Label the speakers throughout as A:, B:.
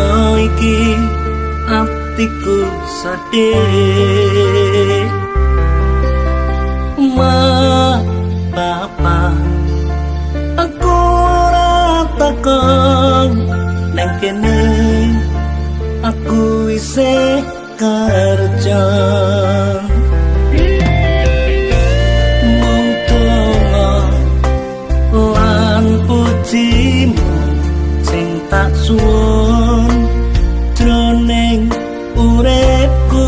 A: Dina iki atiku sedih. Ma, papa, aku ora takon nang kene, aku isih kerja. Mung donga lan pujimu sing tak suwun jroning uripku.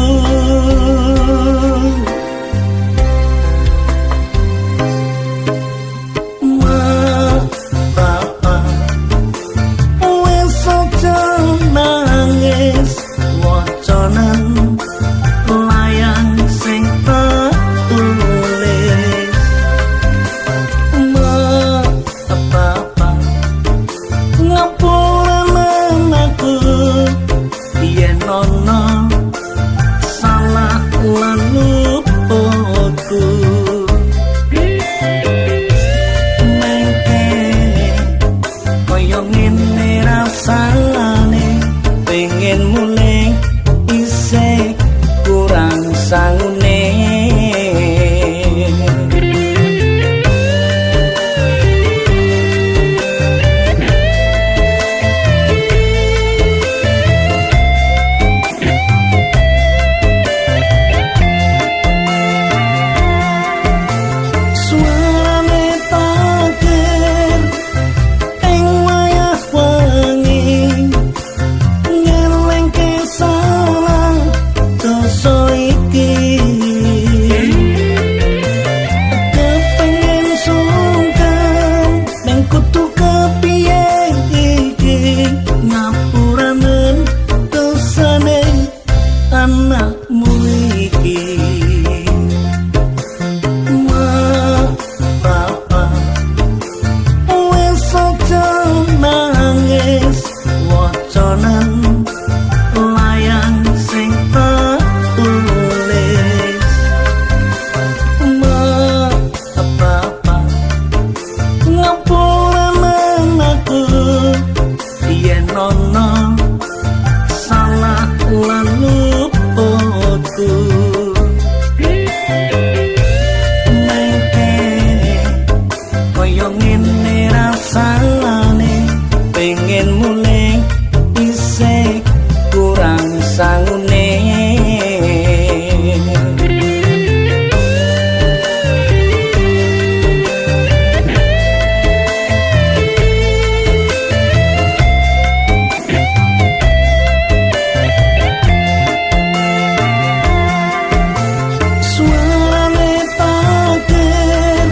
A: Ma, papa, wis aja nangis, wacanen layang sing tak tulis. Ma, papa, ngapuranen aku yen ana salah lan luputku. Nang kene kaya ngene rasane, pengen mulih isih kurang sangune. Suarane takir ing wayah wengi, ngelingke salah dosa iki. Kepengen sungkan neng kudu kepiye iki, ngapuranen dosane anakmu iki. Ma, papa, wis aja nangis, wacanen layang sing tak tulis. Ma, papa, ngapuranen aku yen ana salah lan luputku. Nang kene kaya ngene rasane, pengen mulih isih kurang sangune. Suarane takir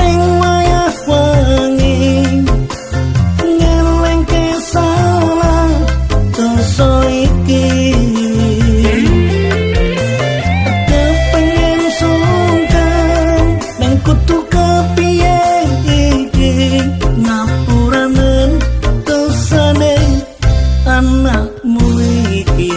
A: ing wayah wengi, ngelingke salah dosa iki. Kepengen sungkan neng kudu kepiye iki, ngapuranen dosane anakmu iki.